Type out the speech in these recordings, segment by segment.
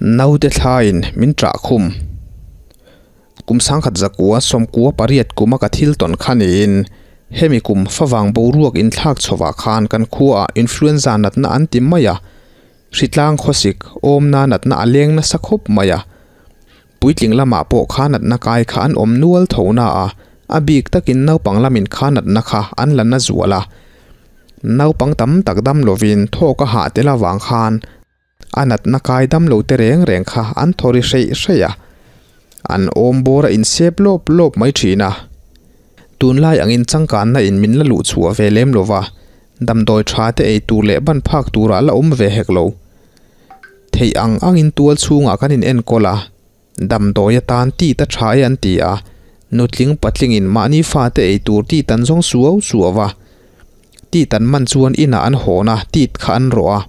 Naute thlain min ṭah khum. Kum 1998 kuma ka thil tawn kha niin hemi kum favang boruak inthlak chhovah khan kan khuaah influenza natna an ti mai a, hritlang khawsik awmna natna a leng nasa khawp mai a. Puitling lamah pawh kha natna kai kha an awm nual tho na a, a bik takin naupang lamin kha natna kha an la na zual a. Naupang tam tak dam lovin thawk a hah tel avang khan A natna kai dam lo te reng reng kha an thaw ri hreih hreih a, an awm bawr a insep lawp lawp mai thin a. Tunlai angin changkanna in min la luh chhuah ve lem lo va, damdawi tha te ei tur leh ban phak turah la awm ve hek lo. Theih ang angin tual chhungah kan in enkawl a, damdawi atan ti ta tha e an ti a, nutling patlingin mahni fate ei tur ti tan zawng suau suau va, ti tan man chuan inah an hawn a, tit kha an rawh a.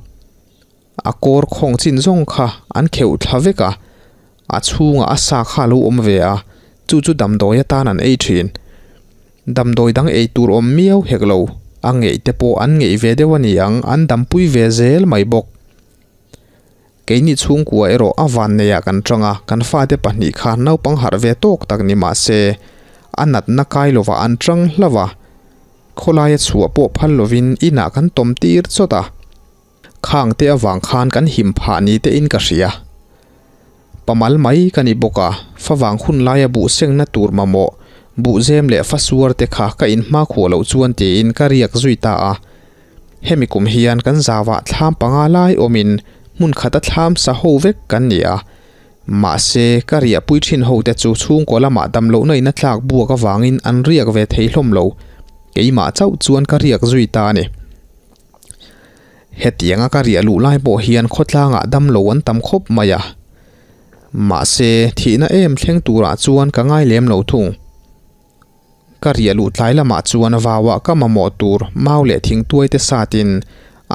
A kawr khawng chin zawng kha an kheuh thla vek a, a chhungah a sa kha a lo awm ve a, chu chu damdawi atan an ei thin. Damdawi dang ei tur awm miau hek lo, a ngeih te pawh an ngeih ve deuh a ni ang, an dampui ve zel mai bawk. Keini chhungkua erawh a vanneiah kan tang a, kan fate pahnih kha naupang harh ve tawk tak ni mah se, a natna kai lovah an tang hlauh a, khawlaia chhuah pawh phal lovin inah kan tawm tir chawt a. Khang te avang khan kan him phah ni te in ka hria. Pamal mai ka ni bawk a, favang hun laia buh sengna tur mamawh, buhzem leh fasuar te kha ka inhma khuah loh chuan tiin ka riak zui ta a. Hemi kum hian kan zauah thlam panga lai awmin hmun khata thlam sa ho vek kan ni a. Mahse, ka riahpui thin ho te chu chhungkaw lamah damlohna in a tlak buak avangin an riak ve thei hlawm lo. Keimah chauh chuan ka riak zui ta a ni. Hetianga ka riah luh lai pawh hian khawtlangah damlo an tam khawp mai a, mahse thihna em thleng turah chuan ka ngai lem lo thung. Ka riah luh tlai lamah chuan vauah ka mamawh tur mau leh thingtuai te satin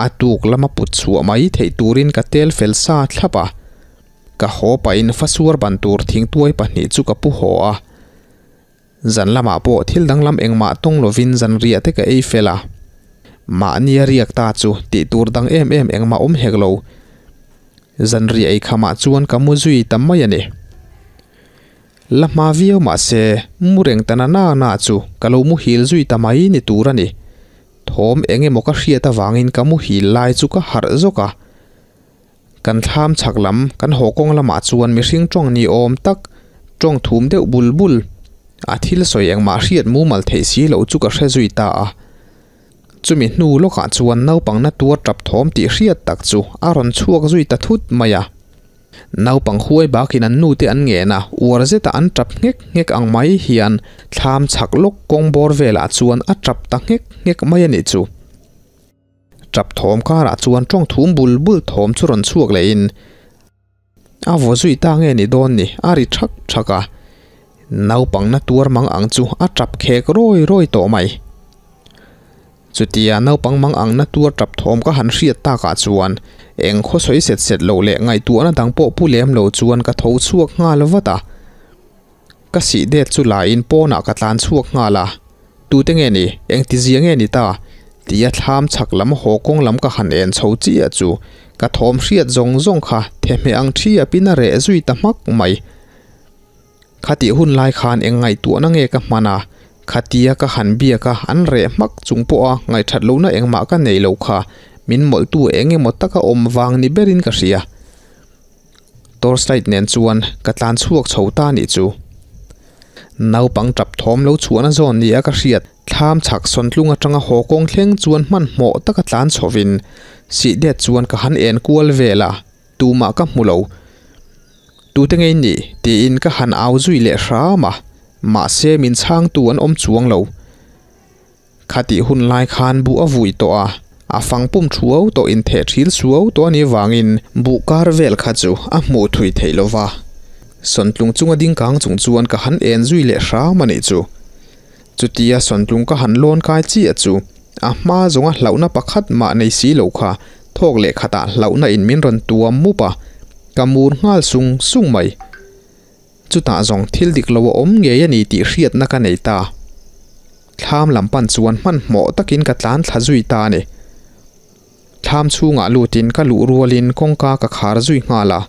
a tuk lama put chhuah mai theih turin ka tel fel sa thlap a, ka haw pahin fasuar ban tur thingtuai pahnih chu ka pu haw a. Zan lamah pawh thil danglam engmah tawng lovin zan riah te ka ei fel a. Mahni a riak ta chu tih tur dang em em engmah awm hek lo. Zan riah ei khamah chuan ka mu zui ta mai a ni. La hma viau mah se, mu reng ta na na na chu ka lo muhil zui ta mai ni tur a ni. Thawm eng emaw ka hriat avangin ka muhil lai chu ka harh zawk a. Kan thlam chhak lam, kan haw kawng lamah chuan mihring tawng ni awm tak, tawng thum deuh bul bul, a thil sawi engmah hriat mumal theih si loh chu ka hre zui ta a. Chumi hnu lawkah chuan naupang na tuar tap thawm tih hriat tak chu a rawn chhuak zui ta thut mai a. Naupang huai bakin an nute an ngen a, uar zeta an tap nghek nghek ang mai hian thlam chhak lawk kawng bawr velah chuan a tap ta nghek nghek mai a nih chu. Tap thawm karah chuan tawng thum bul bul thawm chu rawn chhuak leh in a vaw zui ta nge ni dawn ni a ri thak thak a, naupang na tuar mang ang chu a tap khek rawi rawi tawh mai. Chutia naupang mang ang na tuar tap thawm ka han hriat takah chuan eng khaw sawi set set loh leh ngaihtuahna dang pawh pu lem lo chuan ka tho chhuak nghal vat a. Ka sih det chu la in pawnah ka tlan chhuak nghal a, Tute nge ni? Engtizia nge ni ta? Tia thlam chhak lam haw kawng lam ka han en chho chiah chu ka thawm hriat zawng zawng kha thehmeh ang thi a pin a reh zui ta hmak mai. Khatih hun lai khan eng ngaihtuahna nge ka hman a, khatia ka han biak a an reh hmak chung pawha ngaihthat lohna engmah ka nei lo kha min mawlhtu eng emaw taka awm vang ni berin ka hria. Torchlight nen chuan ka tlan chhuak chho ta nih chu. Naupang tap thawm lo chhuahna zawn ni a ka hriat thlam chhak sawntlung atanga haw kawng thleng chuan hmanhmawh taka tlan chhovin sihdet chuan ka han en kual vel a, tumah ka hmu lo. Tute ngei nih? tiin ka han au zui leh hram a, mahse min chhangtu an awm chuang lo. Khatih hun lai khan buh a vui tawh a, a fang pum thuau tawh in theh thil suau tawh a nih vangin buh kar vel kha chu a hmuh thui theih lo va. Sawntlung chunga ding kang chung chuan ka han en zui leh hram a nih chu. Chutia sawntlung ka han lawn kai chiah chu a hma zawnga hlauhna pakhat mah nei si lo kha thawk leh khatah hlauhna in min rawn tuam mup a, ka mur nghal sung sung mai. Chutah zawng thil dik lo a awm ngei a ni tih hriatna ka nei ta. Thlam lam pan chuan hmanhmawh takin ka tlan thla zui ta a ni. Thlam chhungah lutin ka luh rualin kawngka ka khar zui nghal a.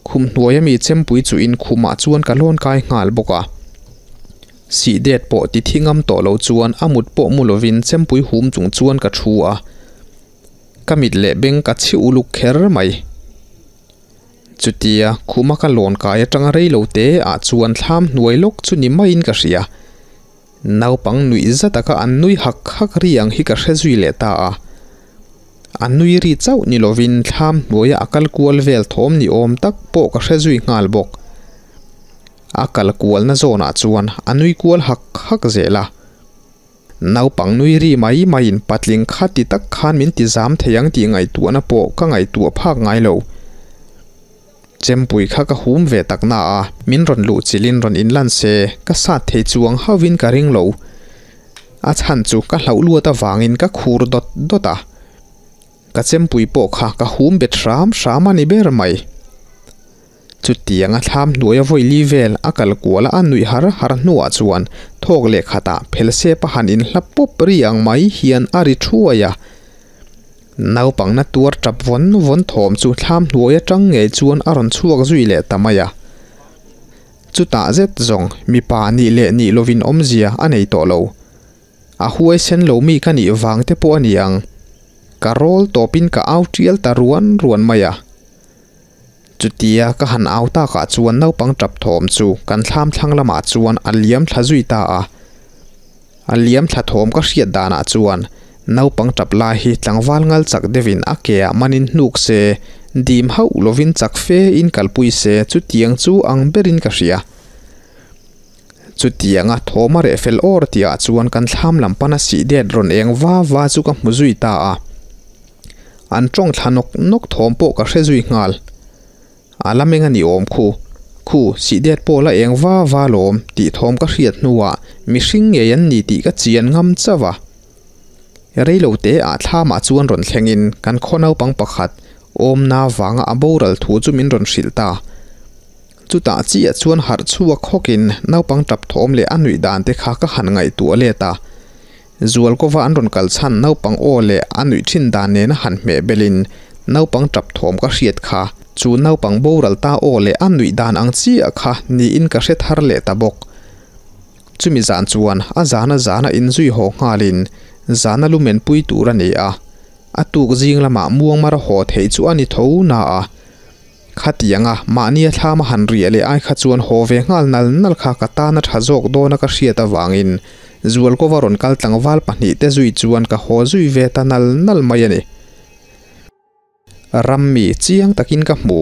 Khum hnuaia mi chempui chu in khumah chuan ka lawn kai nghal bawk a. Sih det pawh ti thi ngam tawh lo chuan a mut pawh mu lovin chempui hum chung chuan ka thu a. Ka mit leh beng ka chhi uluk kher mai. Chutia khuma ka lawn kai atanga rei lo te ah chuan thlam hnuai lawk chu ni maiin ka hria. Naupang nuih zat taka an nui hak hak ri ang hi ka hre zui leh ta a. A nui ri chauh ni lovin thlam hnuaia a kal kual vel thawm ni awm tak pawh ka hre zui nghal bawk. A kal kualna zawnah chuan a nui kual hak hak zel a. Naupang nui ri mai maiin patling kha ti tak khan min ti zam thei ang tih ngaihtuahna pawh ka ngaihtuah phak ngai lo. Chempui kha ka hum ve tak na a, min rawn luh chilhin rawn inlan se ka sat thei chuang hauhin ka ring lo. A chhan chu ka hlauh luat avangin ka khur dawt dawt a. Ka chempui pawh kha ka hum bet hram hram a ni ber mai. Chutianga thlam hnuaia vawi li vel a kal kuala a nuih har har hnuah chuan thawk leh khatah phel sep a han inhla pawp ri ang mai hian a ri thuai a. Naupang na tuar tap vawn vawn thawm chu thlam hnuai atang ngei chuan a rawn chhuak zui leh ta mai a. Chutah zet zawng mipa nih leh nih lovin awmzia a nei tawh lo. A huaisen lo mi ka nih vang te pawh a ni ang. Ka rawl tawpin ka au tial ta ruan ruan mai a. Chutia ka han au takah chuan naupang tap thawm chu kan thlam thlang lamah chuan a liam thla zui ta a. A liam thla thawm ka hriat danah chuan naupang tap lai hi tlangval ngal chak deuhin a ke ah manin hnuk se, dim hauh lovin chak fe in kalpui se chutiang chu ang berin ka hria. Chutianga thawm a reh fel awr tihah chuan kan thlam lam pana sih det rawn eng va va chu ka hmu zui ta a. An tawng thla nawk nawk thawm pawh ka hre zui nghal. A la meng a ni awm khu. Khu, sih det pawh la eng va va lawm tih thawm ka hriat hnuah mihring ngei an ni tih ka chian ngam chauh a. Rei lo te ah thlamah chuan rawn thlengin kan khaw naupang pakhat awmna vanga a boral thu chu min rawn hrilh ta. Chutah chiah chuan harh chhuak hawkin naupang tap thawm leh a nuih dan te kha ka han ngaihtuah let a. Zualkova an rawn kal chhan naupang aw leh a nuih thin dan nena han hmeh belin naupang tap thawm ka hriat kha chu naupang boral ta aw leh a nuih dan ang chiah kha niin ka hre thar leh ta bawk. Chumi zan chuan a zana zana inzui haw nghalin zana lumen pui tur a ni a, a tuk zing lamah muangmar a haw theih chu a ni tho na a. Khatianga mahnia thlama han riah leh ai kha chuan haw ve nghal nal nal kha ka tana tha zawk dawna ka hriat avangin Zualkova rawn kal tlangval pahnihte zui chuan ka haw zui ve ta nal nal mai a ni. Rammi chiang takin ka hmu.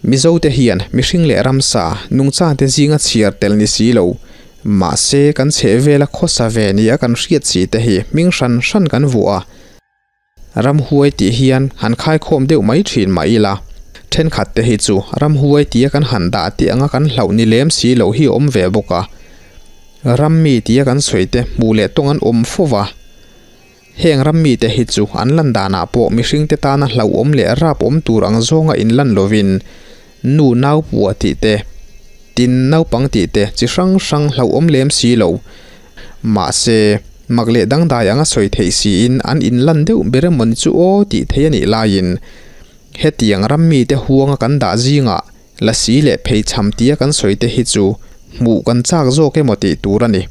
Mizote hian mihring leh ramsa nungchante zinga chhiar tel ni si lo, mahse kan chhehvela khawsa ve nia kan hriat si te hi hming hran hran kan vuah a. Ramhuai tih hian han khaikhawm deuh mai thin mah ila, thenkhat te hi chu ramhuai tia kan han dah tih anga kan hlauh ni lem si loh hi a awm ve bawk a. Rammi tia kan sawi te hmuh leh tawng an awm fo va. Heng rammi te hi chu an lan danah pawh mihring te tana hlauhawm leh rap awm tur ang zawnga inlan lovin nu nau pua tih te, tin naupang tih te chi hrang hrang hlauhawm lem si lo. Mahse, mak leh dangdai anga sawi theih siin an inlan deuh ber emaw ni chu aw tih theih a nih laiin hetiang ram mite huanga kan dah zingah lasi leh pheichham tia kan sawi te hi chu hmuh kan chak zawk emaw tih tur a ni.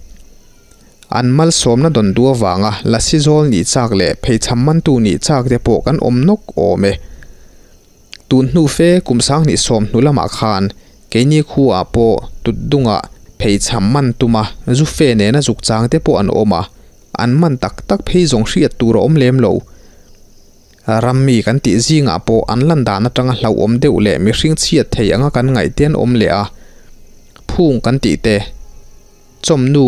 An malsawmna dawn duh avanga lasi zawl nih chak leh pheichham mantu nih chak te pawh kan awm nawk awm e. Tun hnu fe kum sanghnih sawm hnu lamah khan keini khuaah pawh tutdungah pheichham man tuma zu fe nena zuk chang te pawh an awm a, an man tak tak phei zawng hriat tur a awm lem lo. Rammi kan tih zingah pawh an lan dan atanga hlauhawm deuh leh mihring chhiat thei anga kan ngaih te an awm leh a, phung kan tih te, chawmnu,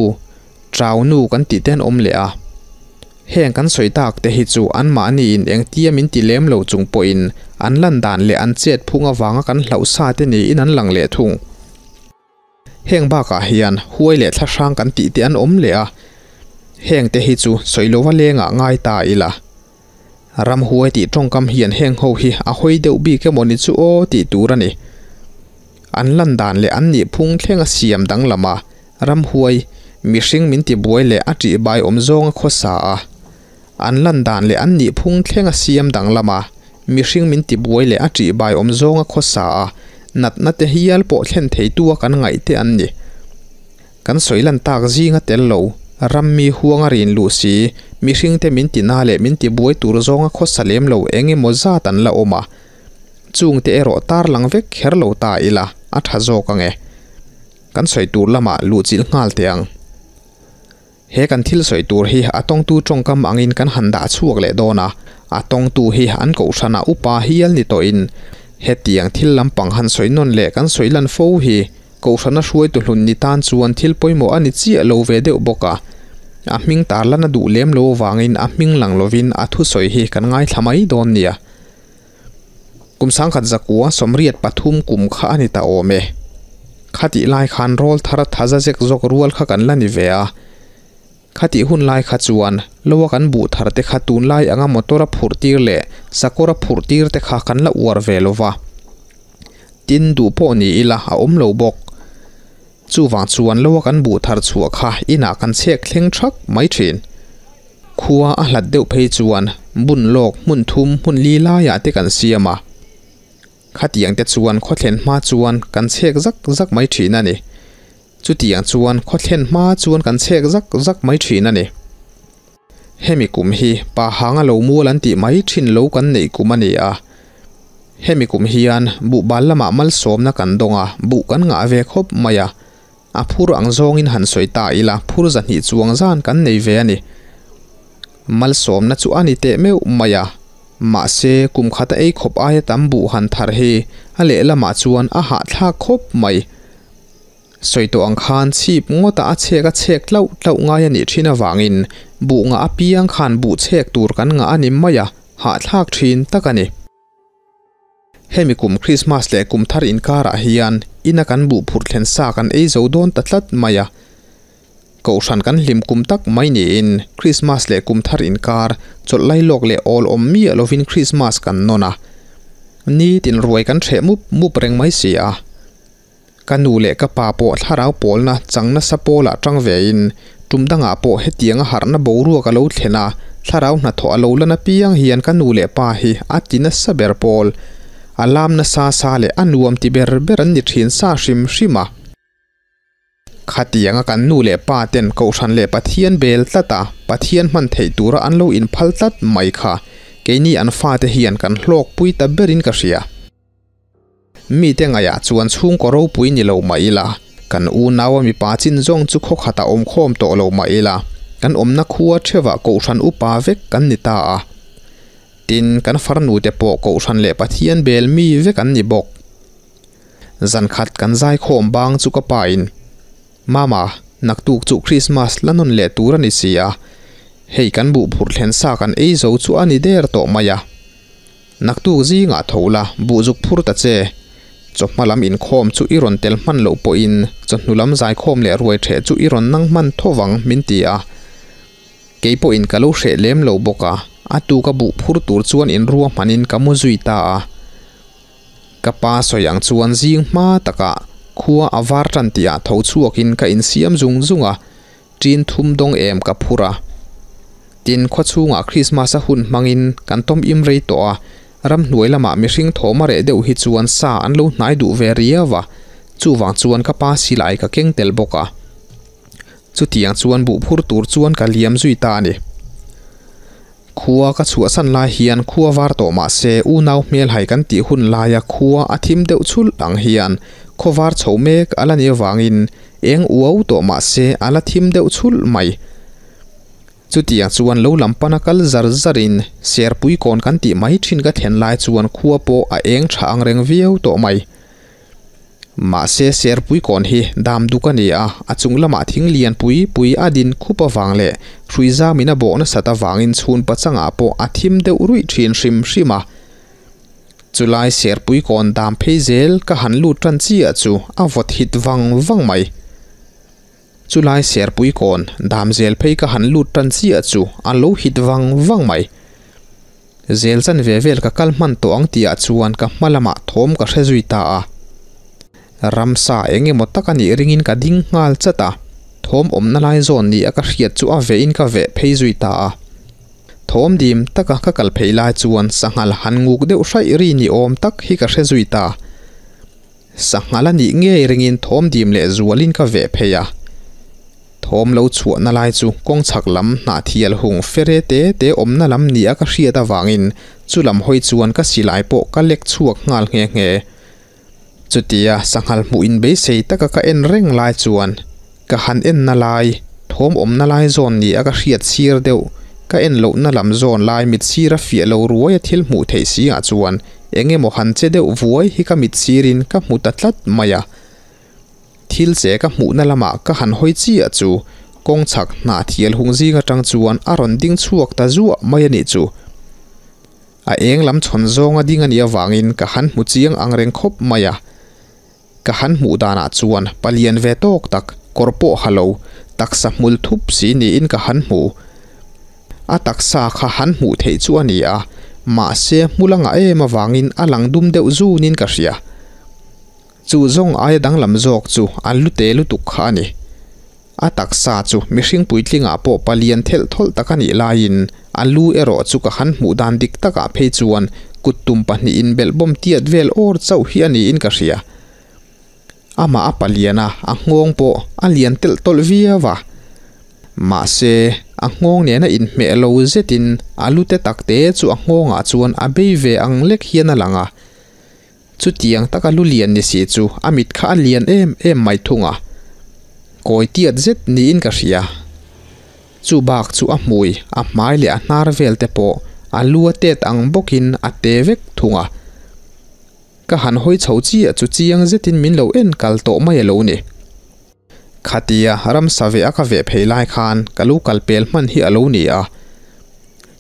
traunu kan tih te an awm leh a. Heng kan sawi tak te hi chu anmahniin engtia min ti lem lo chung pawhin an lan dan leh an chet phung avanga kan hlauh sa te niin an lang leh thung. Heng bakah hian huai leh thla hrang kan tih te an awm leh a, heng te hi chu sawi lova lengah ngai ta ila. Ramhuai tih tawngkam hian heng ho hi a hawi deuh bik emaw ni chu aw tih tur a ni. An lan dan leh an nih phung thlenga siam danglam a, Ramhuai, mihring min tibuai leh a ṭihbai awm zawnga khawsa a, an lan dan leh an nihphung thlenga siam danglam a, Mihring min tibuai leh a ṭihbai awm zawnga khawsa a, natna te hial pawh thlen theitu a kan ngaih te an ni. Kan sawi lan tak zinga tel lo, ram mi huanga rin luh si, mihring te min tina leh min tibuai tur zawnga khawsa lem lo eng emaw zat an la awm a. Chung te erawh tarlang vek kher lo ta ila a tha zawk ang e. Kan sawi tur lamah luhchilh nghal teh ang. He kan thil sawi tur hi a tawngtu tawngkam angin kan han dah chhuak leh dawn a, a tawngtu hi an kohhranah upa hial ni tawhin hetiang thil lampang han sawi nawn leh kan sawi lan fo hi kohhrana hruaitu hlun ni tan chuan thil pawimawh a ni chiah lo ve deuh bawk a. A hming tarlan a duh lem lo avangin a hming lang lovin a thusawi hi kan ngaithla mai dawn nia. Kum 1934 kum kha a ni ta awm e. Khatih lai khan rawl thar thaza zek zawk rual kha kan la ni ve a. Khatih hun lai kha chuan loa kan buh thar te kha tunlai anga motor a phurh tir leh sakawr a phurh tir te kha kan la uar ve lo va. Tin, duh pawh ni ila a awm lo bawk. Chuvang chuan loa kan buh thar chhuah kha inah kan chhek thleng thak mai thin. Khua a hlat deuh phei chuan bun lawk hmun thum hmun li laiah te kan siam a. Khatiang te chuan khaw thlen hma chuan kan chhek zak zak mai thin a ni. Chutiang chuan khaw thlen hma chuan kan chhek zak zak mai thin a ni. Hemi kum hi pa hanga lo mual an tih mai thin lo kan neih kum a ni a. Hemi kum hian buhbal lamah malsawmna kan dawng a, buh kan ngah ve khawp mai a. A phur ang zawngin han sawi ta ila, phur zahnih chuang zan kan nei ve a ni. Malsawmna chu a ni teh meuh mai a, mahse kum khata ei khawp aia tam buh han thar hi a lehlamah chuan a hahthlak khawp mai. Sawi tawh ang khan chhip ngawta a chhek a chhek tlauh tlauh ngai a nih thin avangin buh ngah apiang khan buh chhek tur kan ngah a ni mai a, hahthlak thin tak a ni. Hemi kum Krismas leh kum thar inkarah hian ina kan buh phurh thlen sa kan ei zo dawn ta tlat mai a. Kohhran kan hlim kum tak mai niin Krismas leh kum thar inkar chawlh lai lawk leh awl awm miah lovin Krismas kan nawn a. Nitin ruai kan hreh mup mup reng mai si a. Ka nu leh ka pa pawh thlarau pawlna chang nasa pawlah tang vein tum dangah pawh hetianga harhna boruak a lo thlen a, thlarau hnathawh a lo lan apiang hian ka nu leh pa hi a ti nasa ber pawl, a lam nasa sa leh a nuam ti ber ber an ni thin sa hrim hrim a. Khatianga kan nu leh pa ten Kohhran leh Pathian bel tlat a, Pathian hman theih tura an lo inphal tlat mai kha keini an fate hian kan hlawkpui ta berin ka hria. Mite ngaihah chuan chhungkaw ropui ni lo mah ila, kan unaua mipa chin zawng chu khaw khatah awm khawm tawh lo mah ila, kan awmna khua theuhah Kohhran upa vek kan ni ta a. Tin, kan farnute pawh Kohhran leh Pathian bel mi vek an ni bawk. Zan khat kan zaikhawm bang chu ka pain, Mama, naktuk chu Krismas la nawn leh tur a ni si a, hei kan buh phurh thlen sa kan ei zo chu a ni der tawh mai a. Naktuk zingah tho la, buh zuk phur ta che. Chawhma lam inkhawm chu i rawn tel hman loh pawhin chawhnu lam zaikhawm leh ruai ṭheh chu i rawn nang hman tho vang, min ti a. Kei pawhin ka lo hreh lem lo bawk a, a tuka buh phur tur chuan inrua hmanin ka mu zui ta a. Ka pa sawi ang chuan zing hma takah khua a var ṭan tihah tho chhuakin ka insiam zung zung a, Ṭin thum dawng em ka phur a. Tin, khawchhungah Krismas a hun hmangin kan tawm im rei tawh a, ramhnuai lamah mihring thawm a reh deuh hi chuan sa an lo hnai duh ve riau a, chuvang chuan ka pa silai ka keng tel bawk a. Chutiang chuan buh phur tur chuan ka liam zui ta a ni. Khua ka chhuahsan lai hian khua var tawh mah se unau hmelhai kan tih hun laia khua a thim deuh chhulh ang hian khaw var chho mek a la ni avangin eng uau tawh mah se a la thim deuh chhulh mai. Chutiang chuan lo lam pana kal zar zarin serpui kawn kan tih mai thin ka thlen lai chuan khua pawh a eng tha ang reng viau tawh mai. Mahse serpui kawn hi dam duk a ni a, a chung lamah thing lian pui pui a din khup avang leh hrui zamin a bawh nasat avangin chhun pachangah pawh a thim deuh ruih thin hrim hrim a. Chulai serpui kawn dam phei zel ka han lut tan chiah chu a vawt hit vang vang mai. Chulai serpui kawn dam zel phei ka han lut tan chiah chu a lo hit vang vang mai. Zel chan ve vel ka kal hman tawh ang tihah chuan ka hma lamah thawm ka hre zui ta a. Ramsa eng emaw tak a nih ringin ka ding nghal chat a, thawm awmna lai zawn ni a ka hriat chu a vehin ka veh phei zui ta a. Thawm dim taka ka kal phei lai chuan sanghal han nguk deuh hraih ri ni awm tak hi ka hre zui ta. Sanghal a nih ngei ringin thawm dim leh zualin ka veh phei a. Thawm lo chhuahna lai chu kawng chhak lam hnahthial hung fere te te awmna lam nia ka hriat avangin chu lam hawi chuan ka silai pawh ka lek chhuak nghal nghe nghe. Chutia sanghal hmuh in beisei taka ka en reng lai chuan ka han enna lai, thawm awmna lai zawn nia ka hriat sir deuh, ka en lohna lam zawn lai mit sira fiah lo ruai a thil hmuh theih si ah chuan eng emaw han che deuh vuai hi ka mit sirin ka hmu ta tlat mai a. Thil che ka hmuhna lamah ka han hawi chiah chu kawng chhak hnah thial hung zing atang chuan a rawn ding chhuak ta zuah mai a nih chu. A eng lam chhawn zawnga ding a nih avangin ka han hmu chiang ang reng khawp mai a. Ka han hmuh danah chuan palian ve tawk tak, kawr pawh ha lo, taksa hmul thup si niin ka han hmu. A taksa kha han hmuh theih chu a ni a, mahse hmul a ngah em avangin a lang dum deuh zunin ka hria. Chu zawng aia danglam zawk chu an lu te lutuk kha a ni. A taksa chu mihring puitlingah pawh palian thelh thawlh tak a nih laiin a lu erawh chu ka han hmuh dan dik takah phei chuan kuttum pahnihin belhbawm tiat vel awr chauh hi a niin ka hria. Amah a palian a, a nghawng pawh a lian telh tawlh viau a. Mahse, a nghawng nena inhmeh lo zetin a lu te takte chu a nghawngah chuan a bei ve ang lek hian a lang a. Chutiang taka lu lian ni si chu a mit kha a lian em em mai thung a, kawi tiat zet niin ka hria. Chu bak chu a hmui, a hmai leh a hnar vel te pawh a lu a tet ang bawkin a te vek thung a. Ka han hawi chho chiah chu chiang zetin min lo en kal tawh mai a lo ni. Khatia ramsa veh a ka veh phei lai khan ka lo kal pel hman hi a lo ni a.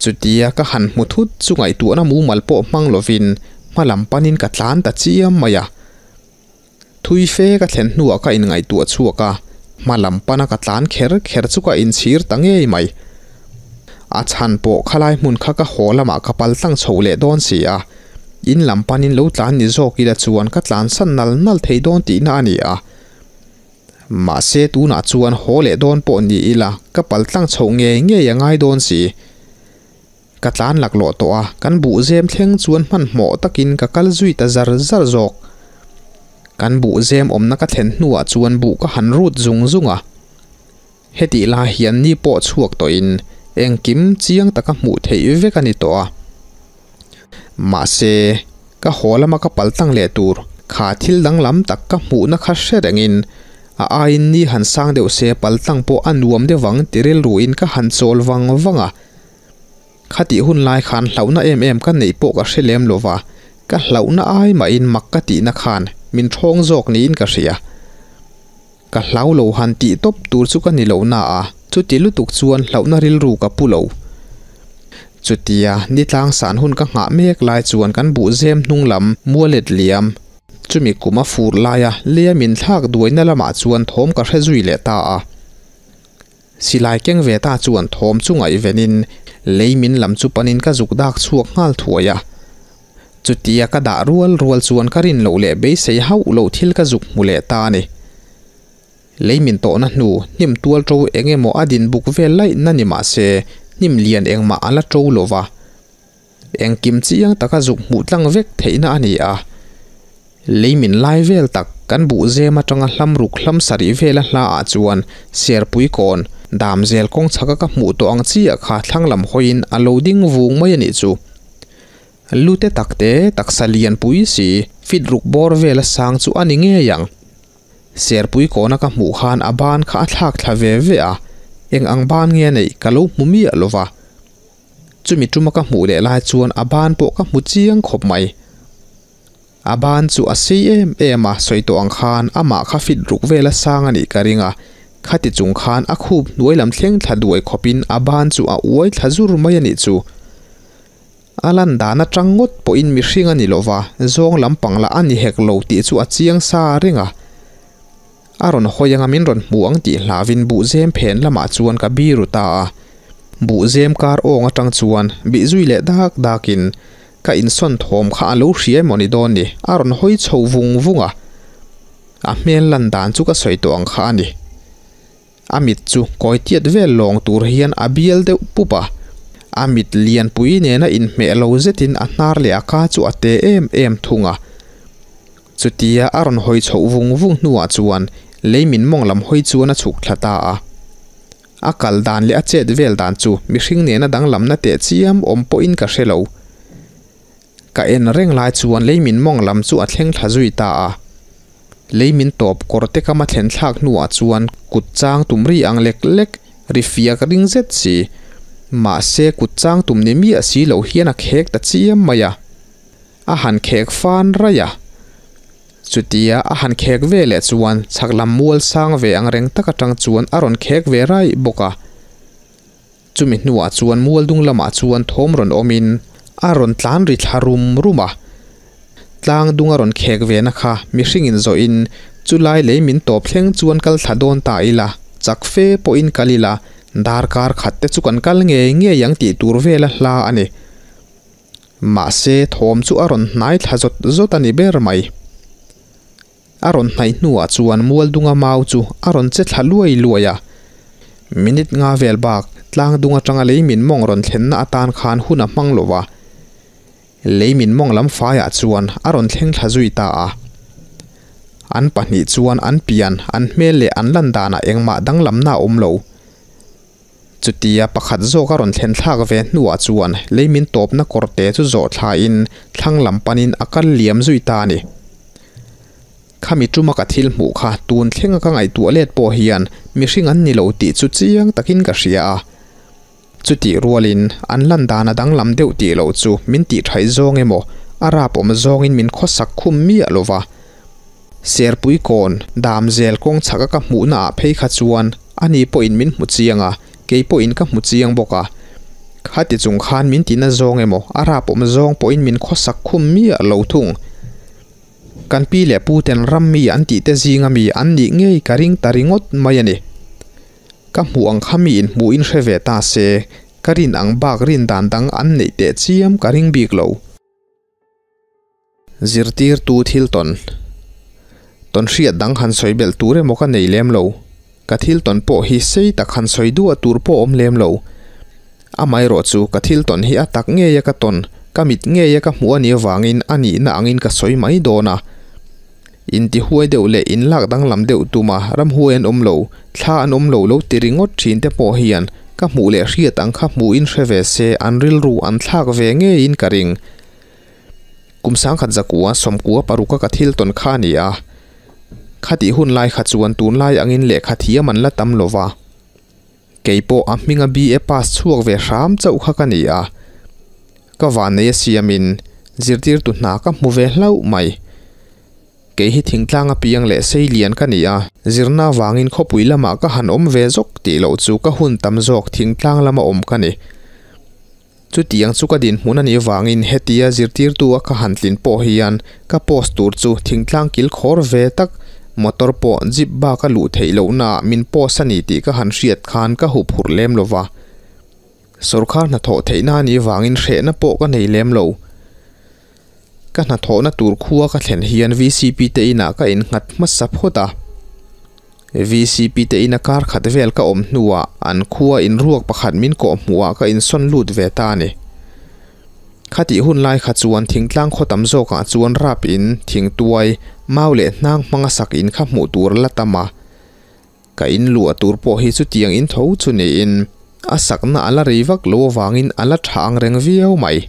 Chutia ka han hmu thut chu ngaihtuahna mumal pawh hmang lovin hma lam panin ka tlan ta chiam mai a. Thui fe ka thlen hnuah ka inngaihtuah chhuak a, hma lam pana ka tlan kher kher chu ka inchhir ta ngei mai. A chhan pawh khalai hmun kha ka haw lamah ka pal tlang chho leh dawn si a, in lam panin lo tlan ni zawk ila chuan ka tlansan nal nal thei dawn tihna a ni a. Mahse tunah chuan haw leh dawn pawh ni ila ka pal tlang chhoh ngei ngei a ngai dawn si. Ka tlan laklawh tawh a, kan buh zem thleng chuan hmanhmawh takin ka kal zui ta zar zar zawk. Kan buh zem awmna ka thlen hnuah chuan buh ka han rut zung zung a. Hetih lai hian ni pawh chhuak tawhin engkim chiang taka hmuh theih vek a ni tawh a. Mahse, ka haw lama ka pal tlang leh tur kha thil danglam tak ka hmuhna kha hre rengin a aiin ni han sang deuh se pal tlang pawh a nuam deuh vang ti rilruin ka han chawl vang vang a. Khatih hun lai khan hlauhna em em ka neih pawh ka hre lem lo va, ka hlauhna ai mahin mak ka tihna khan min ṭhawng zawk niin ka hria. Ka hlau lo han tih tawp tur chu ka ni lo na a, chuti lutuk chuan hlauhna rilru ka pu lo. Chutia nitlang san hun ka nghah mek lai chuan kan buh zem hnung lam mualet liam, chumi kum a fur laia leia min thlak duaina lamah chuan thawm ka hre zui leh ta a. Silai keng ve ta chuan thawm chu ngaihvenin lei min lam chu panin ka zuk dak chhuak nghal thuai a. Chutia ka dah rual rual chuan ka rin loh leh beisei hauh loh thil ka zuk hmu leh ta a ni. Lei min tawhna hnu hnim tual ṭo eng emaw a din buk vel laih na ni mah se hnim lian engmah a la ṭo lo va. Engkim chiang taka zuk hmuh tlang vek theihna a ni a. Lei min lai vel tak kan buh zem atanga hlam ruk hlam sarih vela hla ah chuan Serpui kawn dam zel kawng chhaka ka hmuh tawh ang chiah kha thlang lam hawiin a lo ding vung mai a nih chu. Lute takte taksa lian pui si fit ruk bawr vela sang chu a ni ngei ang. Serpui kawna ka hmuh khan a ban kha a thlak thla ve ve a, eng ang ban nge neih ka lo hmu miah lo va. Chumi tuma ka hmuh leh lai chuan a ban pawh ka hmu chiang khawp mai. A ban chu a sei em em a, sawi tawh ang khan amah kha fit ruk vela sang a nih ka ring a, khati chung khan a khup hnuai lam thleng thla duai khawpin a ban chu a uai thla zur mai a nih chu. A lan dan atang ngawt pawhin mihring a ni lo va, zawng lampang lah a ni hek lo tih chu a chiang sa reng a. A rawn hawi anga min rawn hmu ang tih hlauhin buhzem phen lamah chuan ka biru ta a. Buhzem kar awng atang chuan bih zui leh dak dakin ka insawn thawm kha a lo hria emaw ni dawn ni, a rawn hawi chho vung vung a. A hmel lan dan chu ka sawi tawh ang kha a ni. A mit chu kawi tiat vel lawng tur hian a bial deuh pup a. A mit lianpui nena inhmeh lo zetin a hnar leh a ka chu a te em em thung a. Chutia a rawn hawi chhoh vung vung hnuah chuan lei min mawng lam hawi chuan a chhuk thla ta a. A kal dan leh a chet vel dan chu mihring nena danglamna teh chiam awm pawhin ka hre lo. Ka en reng lai chuan lei min mawng lam chu a thleng thla zui ta a. Lei min tawp kawr te kam a thlen thlak hnuah chuan kut chang tum ri ang lek lek ri fiak ring zet si. Mahse kut chang tum ni miah si lo hian a khek ta chiam mai a. A han khek fan raih a. Chutia a han khek ve leh chuan chhak lam mual sang ve ang reng tak atang chuan a rawn khek ve raih bawk a. Chumi hnuah chuan mual dung lamah chuan thawm rawn awmin a rawn tlan ri thla rum rum a. Tlang dung a rawn khek ve na kha mihringin zawhin chulai lei min tawp thleng chuan kal thla dawn ta ila, chak fe pawhin kal ila, darkar khat te chu kan kal ngei ngei ang tih tur vela hla a ni. Mahse thawm chu a rawn hnai thla zawt zawt a ni ber mai. A rawn hnaih hnuah chuan Mualdunga mau chu a rawn che thla luai luai a. Minute nga vel bak Tlangdung atanga lei min mawng rawn thlenna atan khan hun a hmang lo va. Lei min mawng lam faiah chuan a rawn thleng thla zui ta a. An pahnih chuan an pian, an hmel leh an lan danah engmah danglamna a awm lo. Chutia pakhat zawk a rawn thlen thlak ve hnuah chuan lei min tawpna kawrte chu zawh thlain thlang lam panin a kal liam zui ta a ni. Khami tuma ka thil hmuh kha tun thlenga ka ngaihtuah let pawh hian mihring an ni lo tih chu chiang takin ka hria a. Chutih rualin an lan dan a danglam deuh tih loh chu min tih thaih zawng emaw a rap awm zawngin min khawsak khum miah lo va. Serpui kawn dam zel kawng chhaka ka hmuhna ah phei kha chuan ani pawhin min hmu chiang a, kei pawhin ka hmu chiang bawk a. Khati chung khan min tina zawng emaw a rap awm zawng pawhin min khawsak khum miah lo thung. Kan pi leh pu ten ram mi an tih te zinga mi an nih ngei ka ring ta ringawt mai a ni. Ka hmuh ang kha mi in hmuh in hre ve ta se, ka rin ang bak rin dan dang an neih teh chiam ka ring bik lo. Zirtirtu thil tawn tawn hriat dang han sawi belh tur emaw ka nei lem lo. Ka thil tawn pawh hi sei tak han sawi duah tur pawh awm lem lo. Amaherawhchu ka thil tawn hi a tak ngeia ka tawn, ka mit ngeia ka hmuh a nih avangin a nihna angin ka sawi mai dawn a. Intihuai deuh leh inlak danglam deuh tuma ramhuai an awm lo, thla an awm lo lo ti ringawt thin te pawh hian ka hmuh leh hriat ang kha hmuhin hre ve se an rilru an thlak ve ngeiin ka ring. Kum sangkhat zakua sawmkua paruka ka thil tawn kha a ni a. Khatih hun lai kha chuan tunlai angin lehkha thiam an la tam lo va. Kei pawh a hminga BA pass chhuak ve hram chauh kha ka ni a. Ka vannei a siamin zirtirtu hna ka hmu ve hlauh mai. Kei hi thingtlang a piang leh sei lian ka ni a, zirna avangin khawpui lamah ka han awm ve zawk tih loh chu ka hun tam zawk thingtlang lama awm ka ni. Chutiang chu ka dinhmun a nih avangin hetia zirtirtu a ka han tlin pawh hian ka post tur chu thingtlang kil khawr ve tak motor pawh jeep bak a luh theih lohnaah min post a ni tih ka han hriat khan ka huphurh lem lo va. Sawrkar hnathawh theihna a nih avangin hrehna pawh ka nei lem lo. Ka hnathawhna tur khua ka thlen hian VCP te inah ka innghat hmasa phawt a. VCP te ina kar khat vel ka awm hnuah an khua inruak pakhat min kawh hmuhah ka insawn lut ve ta a ni. Khatih hun lai kha chuan thingtlang khaw tam zawkah chuan rap in, thingtuai, mau leh hnang hmanga sak in kha hmuh tur a la tam a. Ka in luah tur pawh hi chutiang in tho chu niin a sakna a la rei vak lo avangin a la tha ang reng viau mai.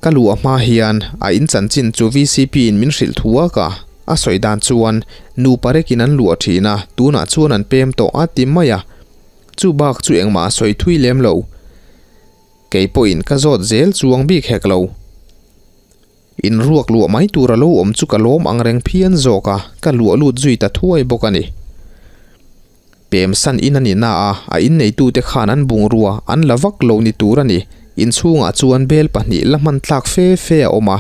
Ka luah hma hian a in chanchin chu VCP in min hrilh thu a ka a sawi dan chuan nupa rekin an luah thin a, tunah chuan an pem tawh a ti mai a, chu bak chu engmah a sawi thui lem lo. Kei pawhin ka zawt zel chuang bik hek lo. In ruak luah mai tur a lo awm chu ka lawm ang reng phian zawk a, ka luah lut zui ta thuai bawk a ni. Pem san in a ni na a, a inneitute khan an bungrua an la vak lo ni tur a ni. Inchhungah chuan bel pahnih la hman tlak fe fe a awm a,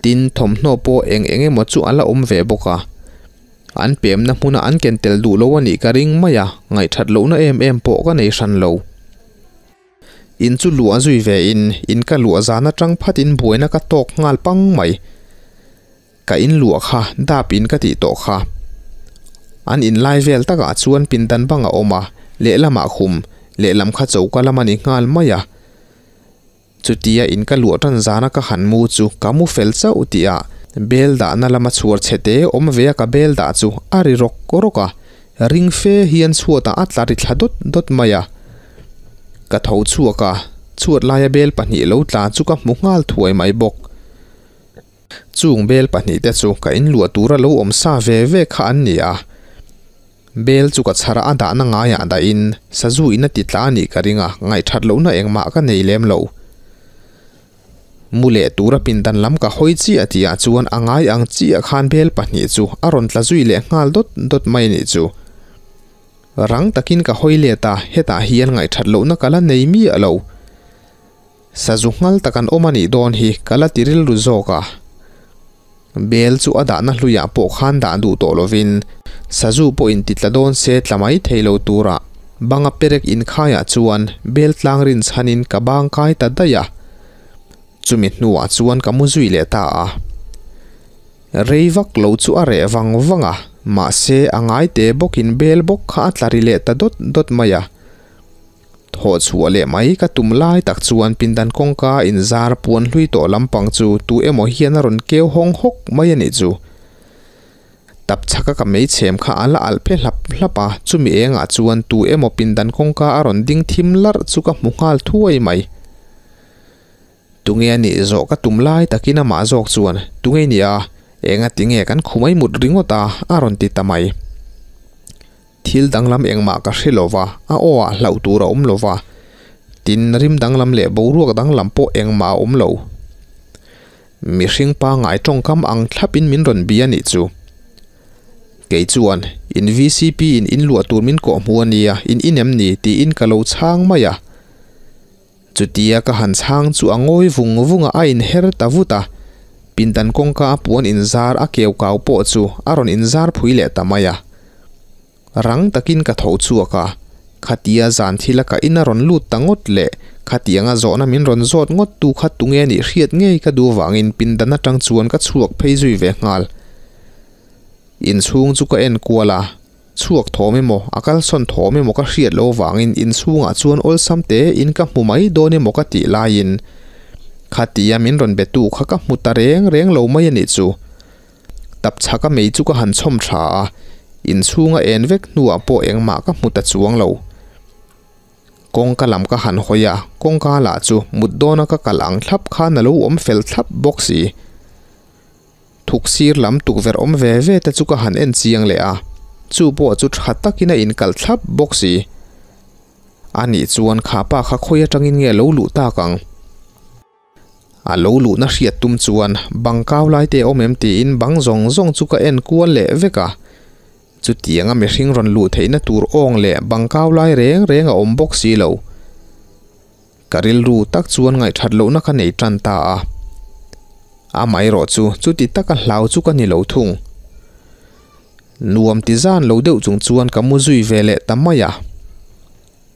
tin thawmhnaw pawh eng eng emaw chu a la awm ve bawk a. An pemna hmuna an ken tel duh lo a nih ka ring mai a, ngaihthat lohna em em pawh ka nei hran lo. In chu luah zui ve in, in ka luah zan atang phatin buaina ka tawk nghal pang mai. Ka in luah kha dap in ka tih tawh kha. An in lai vel takah chuan pindan bang a awm a, lehlamah khum, Lehlam kha choka lam a ni nghal mai a. Chutia in ka luah tan zana ka han mu chu ka mu fel chauh tih ah bel dahna lama chhuar chhe te awm ve a ka bel dah chu a ri rawk rawk a, ring fe hian chhuatah a tla ri thla dawt dawt mai a. Ka tho chhuak a, chhuat laia bel pahnih lo tla chu ka hmu nghal thuai mai bawk. Chung bel pahnihte chu ka inluah tura lo awm sa ve ve kha an ni a. Bel chu ka chhara a dahna ngaiah dahin sazu in a ti tla a nih ka ring a, ngaihthat lohna engmah ka nei lem lo. Mu leh tura pindan lam ka hawi chiah tihah chuan a ngai ang chiah khan bel pahnih chu a rawn tla zui leh nghal dawt dawt mai a nih chu. Rang takin ka hawi let a, hetah hian ngaihthat lohna ka la nei miah lo. Sazu nghal tak an awm a nih dawn hi ka la ti rilru zawk a. Bel chu a dahna hluiah pawh khan dah duh tawh lovin sazu pawh in ti tla dawn se tla mai thei lo tura banga perek inkhaiah chuan bel tlang rin chhanin ka bang kai ta daih a. Chumi hnuah chuan ka mu zui leh ta a. Rei vak lo chu a reh vang vang a, mahse a ngai te bawkin bel bawk kha a tla ri leh ta dawt dawt mai a. Thawh chhuah leh mai ka tum lai tak chuan pindan kawngka inzar puan hlui tawh lampang chu tu emaw hian a rawn keu hawng hawk mai a nih chu. Tap chhaka ka meichhem kha a la alh phe hlap hlap a, chumi engah chuan tu emaw pindan kawngka a rawn ding thim larh chu ka hmu nghal thuai mai. Tunge a nih zawh ka tum lai takin amah zawk chuan, Tunge i nia, engatinge kan khumai mut ringawt a? a rawn ti ta mai. Thil danglam engmah ka hre lo va, a aw ah hlauh tur a awm lo va, tin rim danglam leh boruak danglam pawh engmah a awm lo. Mihring pangngai tawngkam ang thlapin min rawn bia nih chu. Kei chuan, In vcp in inluah tur min kawh hmu a nia, in inem ni? tiin ka lo chhang mai a. Chutia ka han chhang chu a ngawi vung vung a, a inher ta vut a. Pindan kawngka a puan inzar a keu kau pawh chu a rawn inzar phui leh ta mai a. Rang takin ka tho chhuak a, khatia zan thila ka in a rawn lut ta ngawt leh khatianga zawhna min rawn zawt ngawt tu kha tunge nih hriat ngei ka duh vangin pindan atang chuan ka chhuak phei zui ve nghal. Inchhung chu ka en kual a. Chhuak thawm emaw, a kalsawn thawm emaw ka hriat loh vangin inchhungah chuan awlsam te in ka hmu mai dawn emaw ka tih laiin khatia min rawn be tu kha ka hmu ta reng reng lo mai a nih chu. Tap chhaka mei chu ka han chhawm tha a, inchhunga en vek hnuah pawh engmah ka hmu ta chuang lo. Kawngka lam ka han hawi a, kawngka lah chu mut dawna ka kal ang thlap khan a lo awm fel thlap bawk si. Thuk sir lam tukverh awm ve ve te chu ka han en chiang leh a, chu pawh chu tha takin a inkalh thlap bawk si. A nih chuan kha pa kha khawi atangin nge lo luh tak ang? A lo luhna hriat tum chuan bang kau lai te awm em tiin bang zawng zawng chu ka en kual leh vek a. Chutianga mihring rawn luh theihna tur awng leh bang kau lai reng reng a awm bawk si lo. Ka rilru tak chuan ngaihthat lohna ka nei tan ta a. Amaherawh chu chuti taka hlau chu ka ni lo thung. Nuam ti zan lo deuh chung chuan ka mu zui ve leh ta mai a.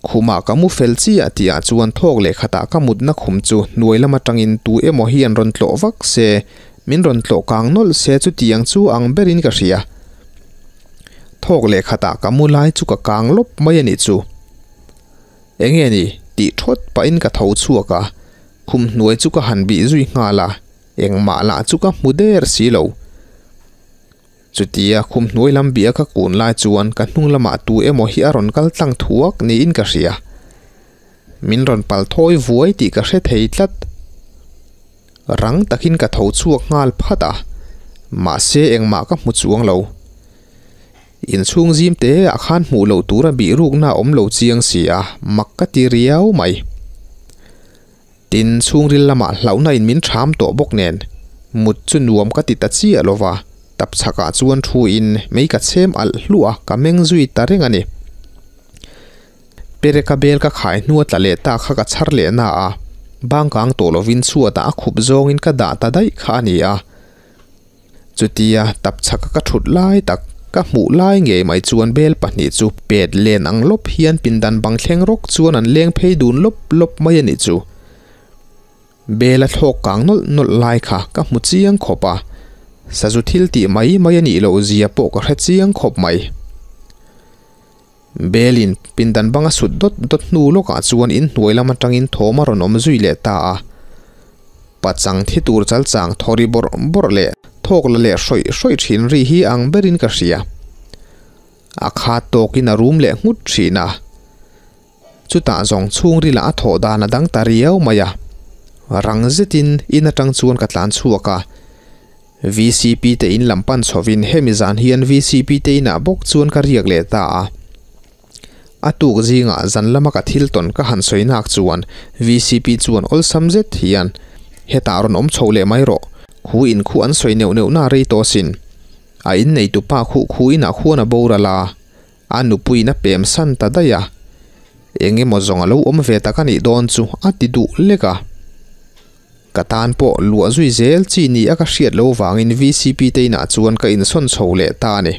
Khumah ka mu fel chiah tihah chuan thawk leh khatah ka mutna khum chu hnuai lam atangin tu emaw hian rawn tlawh vak se, min rawn tlawh kang nawlh se chutiang chu ang berin ka hria. Thawk leh khatah ka mu lai chu ka kang lawp mai a nih chu. Enge ni? tih thawt pahin ka tho chhuak a, khum hnuai chu ka han bih zui nghal a, engmah lah chu ka hmu der si lo. Chutia khum hnuai lam bih a ka kun lai chuan ka hnung lamah tu emaw hi a rawn kal tlang thuak niin ka hria. Min rawn pal thawi vuai tih ka hre thei tlat. Rang takin ka tho chhuak nghal phat a, mahse engmah ka hmu chuang lo. Inchhung zim te ah khan hmuh loh tura bih rukna a awm lo chiang si a, mak ka ti riau mai. Tin, chhungril lamah hlauhna in min ṭham tawh bawk nen, mut chu nuam ka ti ta chiah lo va, tap chhakah chuan thu in mei ka chhem alh hluah a, ka meng zui ta reng a ni. Pereka bel ka khai hnu a tla leh ta kha ka chhar leh na a, bangkang tawh lovin chhuatah a khup zawngin ka dah ta daih kha a ni a. Chutia tap chhaka ka thut lai tak, ka hmuh lai ngei mai chuan bel pahnih chu pet len ang lawp hian pindan bang thleng rawk chuan an leng phei dun lawp lawp mai a nih chu. Bel a thlawk kang nawlh nawlh lai kha ka hmu chiang khawp a, sazu thil tih mai mai a nih loh zia pawh ka hre chiang khawp mai. Belin pindan bang a sut dawt dawt hnu lawkah chuan inhnuai lam atangin thawm a rawn awm zui leh ta a. Pachang thi tur chalchang thaw ri bawrh bawrh leh thawk la leh hrawih hrawih thin ri hi ang berin ka hria. A khat tawkin a rum leh nghut thin a. Chutah zawng chhungril ah a thawh dan a dang ta riau mai a. Rang zetin in atang chuan ka tlan chhuak a. VCP te in lam pan chhovin hemi zan hian VCP te inah bawk chuan ka riak leh ta a. A tuk zingah zan lama ka thil tawn ka han sawi nak chuan VCP chuan awlsam zet hian, Hetah rawn awm chho leh mai rawh, khu in khu an sawi neuh neuh na rei tawh asin. A inneitu pa khuh khu inah khuan a boral a, a nupuiin a pem san ta daih a. Eng emaw zawng a lo awm ve tak a nih dawn chu a ti duh lek a. Ka tan pawh luah zui zel chi ni a ka hriat lo vangin VCP te inah chuan ka insawn chho leh ta a ni.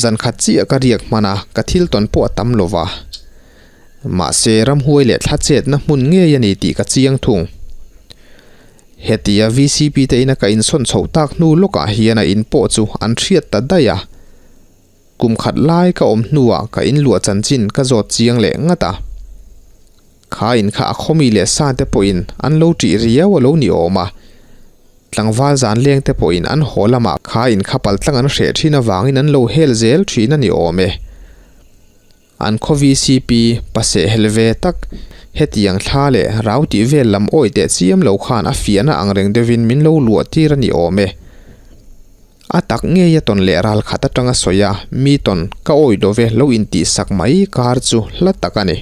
Zan khat chiah ka riak hman a, ka thil tawn pawh a tam lo va. Mahse, ramhuai leh thla chetna hmun ngei a ni tih ka chiang thung. Hetia VCP te ina ka insawn chhoh tak hnu lawkah hian a in pawh chu an hriat ta daih a. Kum khat lai ka awm hnuah ka inluah chanchin ka zawt chiang leh ngat a. Kha in kha a khawmi leh sa te pawhin an lo ṭih riau a lo ni awm a. Tlangval zan leng te pawhin an haw lamah kha in kha pal tlang an hreh ṭhin avangin an lo hel zel ṭhin a ni awm e. An khaw VCP paseh hel ve tak, hetiang thla leh rau tih vel lam awi teh chiam lo khan a fiahna ang reng deuhin min lo luah tir a ni awm e. A tak ngei a tawn leh ral khat atanga sawi a, mi tawn ka awi lo ve lo intihsak mai kar chu hla tak a ni.